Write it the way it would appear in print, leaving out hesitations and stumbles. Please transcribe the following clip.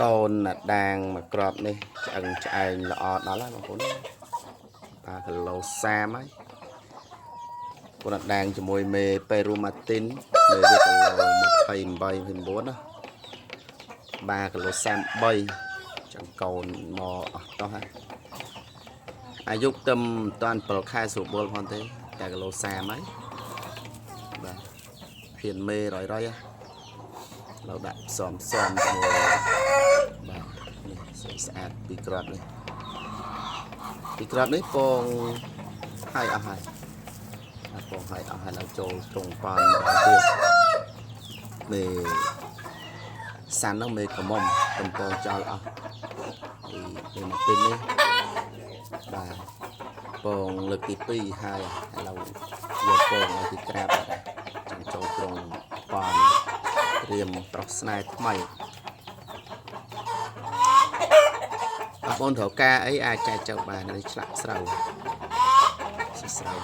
កូនដាងមួយក្របនេះឆ្អឹងឆ្អែងល្អដល់ហើយបងប្អូនបាទគីឡូ30ហើយកូនដាងជាមួយមេប៉េរូម៉ាទីនមេវាគីឡូ28 29ណាបាទគីឡូ33ចឹងកូនមកអស់តោះហើយអាយុទឹមមិនតាន់7ខែស្រួលបុលផងទេតែគីឡូ30ហើយបាទហ៊ានមេរយរយហ៎ เราដាក់ផ្សំផ្សំជាមួយបាទនេះស្អាតស្អាតពីក្របនេះពីក្របនេះពងហើយអស់ហើយអាពងហើយអស់ហើយដល់ចូលត្រង់ប៉នម្ដងទៀតមេសាន់នោះមេក្រមុំកំពងចោលអស់ពីមេមកទីនេះបាទពងលើកទី2ហើយឥឡូវយកពងឲ្យពីក្រាបអត់ហើយចង់ចូលត្រង់ប៉ន ត្រៀមប្រុសស្នេហ៍ថ្មីបងប្អូនត្រូវការអីអាចចែកចៅបាននេះឆ្លាក់ស្រូវស្រូវ